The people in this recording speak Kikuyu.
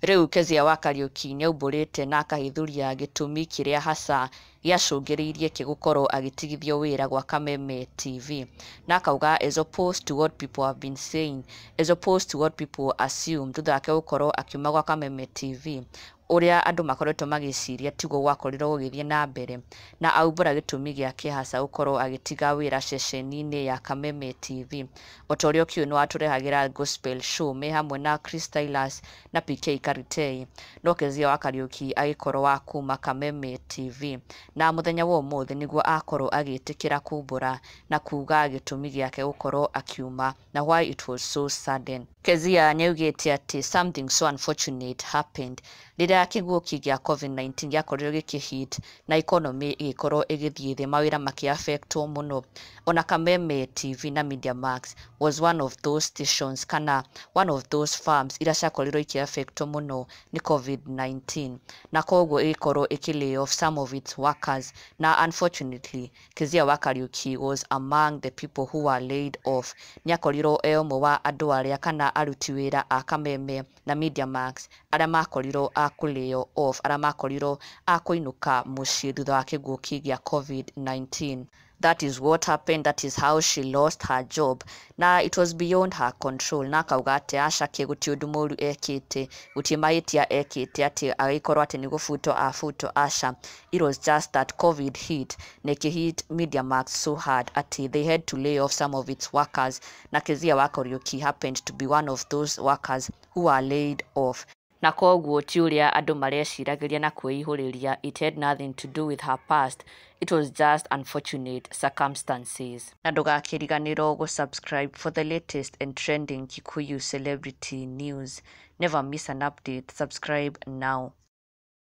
Rĩu Kezia wa Kariuki nĩaumbũrĩte na akahithũria gĩtũmi kĩrĩa hasa gĩacũngĩrĩirie ke gũkorwo agĩtigithio wĩra gwa Kameme TV, na akauga as opposed to what people have been saying, as opposed to what people assume, thutha wake gũkorwo akiuma gwa Kameme TV, ũrĩa andũ makoretwo magĩciria tiguo gwakorirwo gũgĩthiĩ na mbere, na aumbũra gĩtũmi gĩake hasa gũkorwo agĩtiga wĩra ceceni-inĩ ya Kameme TV. O ta ũrĩa ũkĩũĩ nĩwatũrehagĩra gospel show me hamwe na Chris Stylus na PK Karitei, no Kezia wa Kariuki agĩkorwo wa kuma Kameme TV, na mũthenya wa ũmũthĩ nĩguo akorwo agĩtĩkĩra kumbũra na kuga gĩtũmi gĩake gũkorwo akiuma na why it was so sudden. Kezia nĩaugĩte atĩ something so unfortunate happened rĩrĩa kĩng'ũki gĩa COVID-19 gĩakorirwo gĩkĩhit na economy ĩgĩkorwo ĩgĩthiĩ thĩ, mawĩra makĩaffectwo mũno. Ona Kameme TV na Media Max was one of those stations kana one of those firms iria ciakorirwo ikĩaffectwo mũno nĩ COVID-19, na koguo ĩgĩkorwo ĩkĩ lay off some of its workers, na unfortunately Kezia wa Kariuki was among the people who were laid off. Nĩakorirwo e ũmwe wa andũ arĩa kana aruti wĩra a Kameme na Media Max arĩa makorirwo a kũlĩo off, arĩa makorirwo a kũinũka mũciĩ thutha wa kĩng'ũki gĩa COVID-19. That is what happened, that is how she lost her job, na it was beyond her control, na akauga atĩ aca kĩ gũtirĩ ũndũ mũru ekĩte, gũtirĩ mahĩtia ekĩte atĩ agĩkorwo atĩ nĩ gũbutwo abutwo, aca. It was just that COVID hit na ĩkĩhit Media Max so hard atĩ they had to lay off some of its workers, na Kezia wa Kariuki happened to be one of those workers who were laid off, na koguo ti ũrĩa andũ mareciragĩria na kwĩihũrĩria. It had nothing to do with her past, it was just unfortunate circumstances. Na ndũgakĩriganĩrwo gũsubscribe for the latest and trending Kikuyu celebrity news. Never miss an update. Subscribe now.